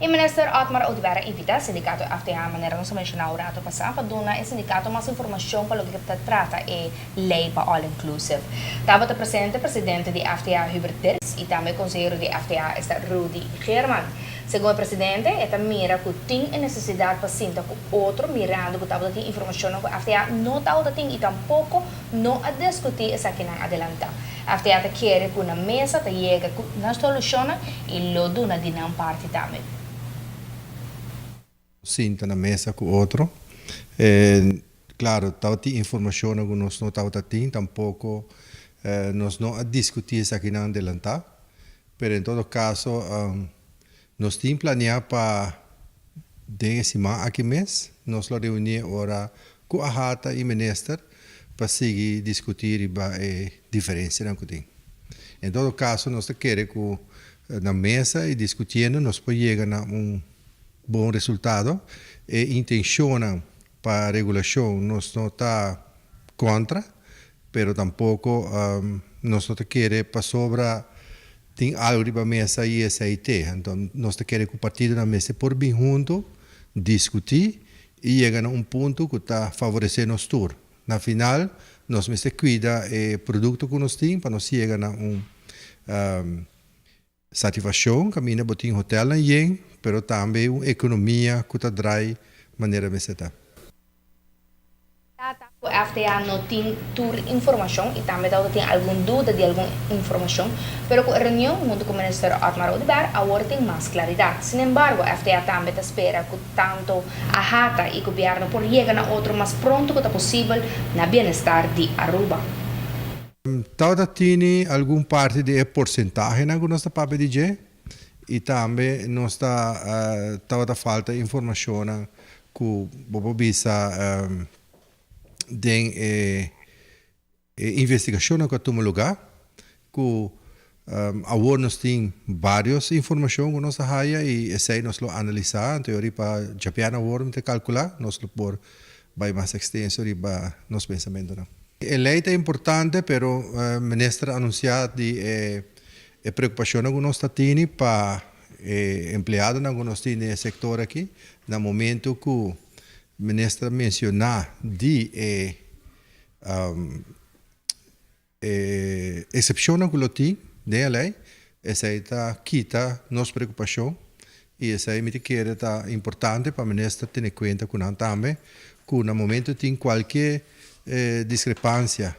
E minister Otmar Oduber a invita sindicato FTA, manera nos a menciona un rato pasa, pa duna e sindicato mas informacion pa loke ta trata e ley pa all inclusive. Tabata presente presidente di FTA Hubert Dirks y tambe consehero di FTA, esta Rudy Geerman. Segun e presidente, e ta mira cu tin e necesidad pa sinta cu otro, mirando cu tabata tin informacion cu FTA no tabata tin y tampoco no a discuti esakinan adelanta. FTA ta kere cu na mesa ta yega cu na solucion y lo duna di nan parti tambe. Sinta na mesa cu otro. Claro, tin informacion cu nos no tin, tampoco nos no a discuti esakinan adelanta, pero en todo caso nos tin planea pa den siman aki mes nos lo reuni ora cu AHATA y minister pa sigui discuti riba e diferencianan cu tin. En todo caso, nos kier cu na mesa y discutiendo nos por yega na un bon resultado. E intencion pa regulacion nos no ta contra, pero tampoco nos no kier pasobra tin algo riba mesa y esey ta. Anto, nos kier cu partido na mesa por bin hunto, discuti y yega na un punto cu ta favorece nos tur. Na final, nos mester cuida e producto cu nos tin pa nos yega na un satisfaccion, caminda bo tin hotel na yen, pero tambe un economia cu ta draai manera mester ta. FTA no tin tur informacion y tambe tin algun duda di algun informacion, pero cu e reunion hunto cu minister Otmar Oduber awor tin mas claridad. Sin embargo, FTA tambe ta spera cu tanto AHATA y gobierno por yega na otro mas pronto cu posibel na bienestar di Aruba. Tabata tin algun parti di porcentahe na cu nos ta papia di dje y tambe nos ta tabata falta informacion cu bo por bisa den e investigacion cu a tuma lugar, cu awor nos tin varios informacion cu nos a haya y esey nos lo analisa. Anto pa diabierna awor mi ta calcula nos lo por bay mas extenso riba nos pensamentonan. E ley ta importante, pero minister a anuncia di e preocupacion cu nos ta tin pa empleadonan cu nos tin den e sector aki. Na momento cu minister a menciona di e excepcion cu lo tin den e ley, esey ta kita nos preocupacion y esey mi ta kere ta importante pa minister tene cuenta cu nan tambe, cu na momento tin cualkier discrepancia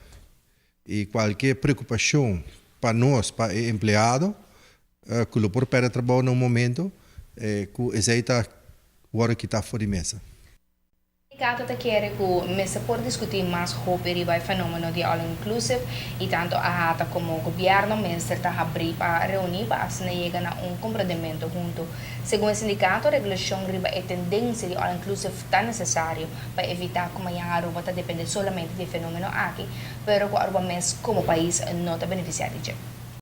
y cualkier preocupacion pa nos, pa e empleado, cu lo por perde trabou na un momento, cu esey ta wordo kita for di mesa. Sindicato ta kere cu mester por discuti mas hopi riba e fenomeno di all inclusive y tanto AHATA como gobierno mester ta habri pa reuni pa asina yega na un comprendimento hunto. Segun e sindicato, regulacion riba e tendencia di all inclusive ta necesario pa evita cu mañana Aruba ta depende solamente di e fenomeno aki, pero cu Aruba mes como pais no ta beneficia di dje.